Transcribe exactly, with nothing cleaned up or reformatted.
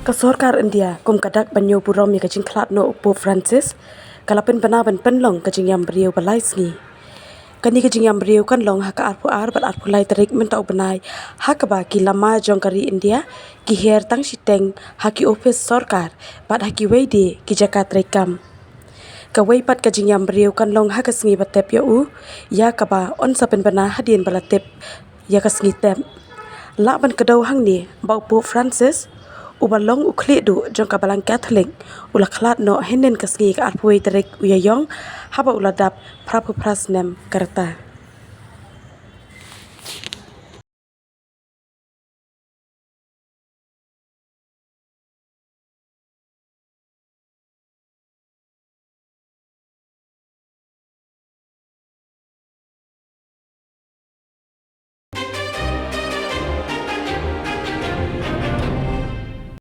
Ka sorkar India kum ka dak ban ïoh burom ïa ka jingkhlad noh u Pope Francis, ka la pynbna ban pynlong ka jingïam briew ba lai sngi. Kane ka jingïam briew kan long ha ka arphew ar bad arphew lai tarik mynta u bnai, ha kaba ki lama jong ka ri India ki her tang shiteng ha ki ophis sorkar bad ha kiwei de ki jaka treikam. Kawei pat ka jingïam briew kan long ha ka sngi ba tep ïa u, ïa kaba yn sa pynbna hadien ba la tip ïa ka sngi tep. Lah ban kdew hangne ba u Pope Francis, uba long u khlieh duh jong ka Balang Katholik, u la khlad noh hynnin ka sngi ka arphew wei tarik u Ïaïong, haba u la dap phraphew phra snem ka rta.